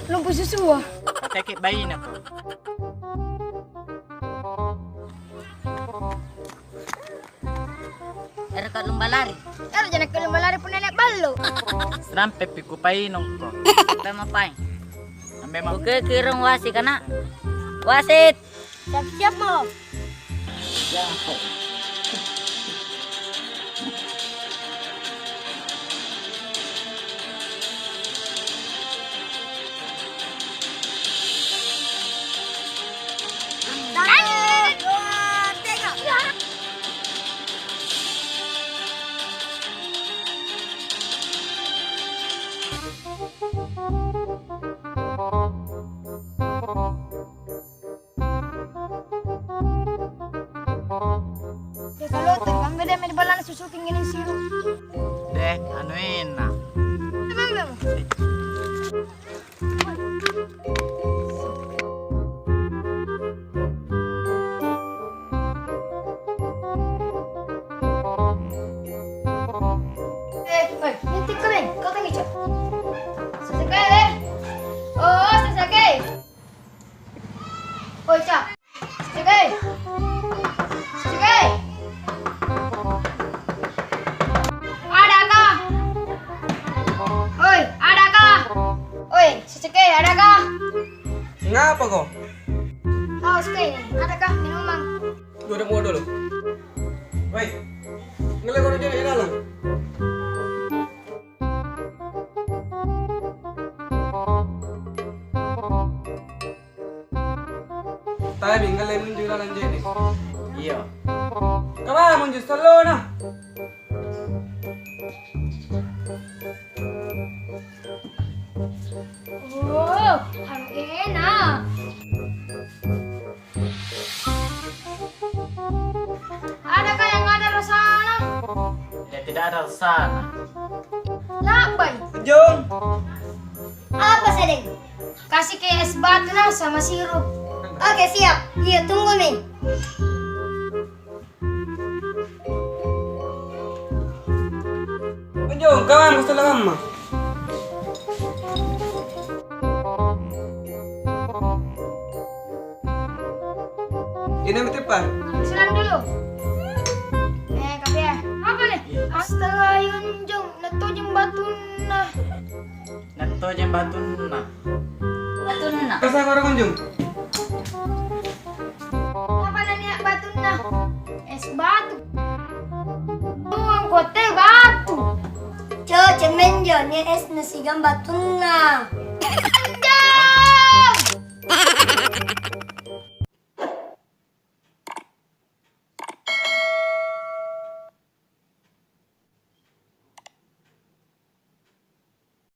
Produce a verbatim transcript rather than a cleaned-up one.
Lumpu susua. Pateke bainako. Ero ka lumba lari. Ero jana ka lumba lari punna nia' ballo. Rampe pi kupainungko. Apa mau paing? Ambe mau. Oke, kirong wasit, kana. Wasit. Siap-siap mo. Deh, kalau tegang beda sama di balana susu tinggi nih, siu. Deh, anu enak. Emang, emang. Eh, eh, minti kau, Beng. Kau kan hijau. Seseke, eh. Oh, seseke. Oi, Cak. Seseke. Seseke. Adakah? Oi, adakah? Oi, Seseke, adakah? Ngapa ko? Haus ko ini. Adakah minuman? Duduk mau dulu. Woi, ngele ko di dalam. Tapi ngale munju lalang je'ne'. Iya. Kamma munju sellona? Oh, anu enak. Adakah yang ada rasana? Ya, tidak ada rasana. Labai. Jung. Apa sedeng? Kasih ke es batu nah sama sirup. Oke, siap. Iya, tunggu mi. Anjo, kau masalah kamma. Ini mete pa? Silang dulu. Eh, kape ya? Apa nih? Astaga, Yunjung, netojeng batunna. Nattojeng batunna. Batunna. Kasa orang kunjung. Apa nania batunna? Es batu. Tuang kote batu. Cocok menjo, nia es nasigang batunna.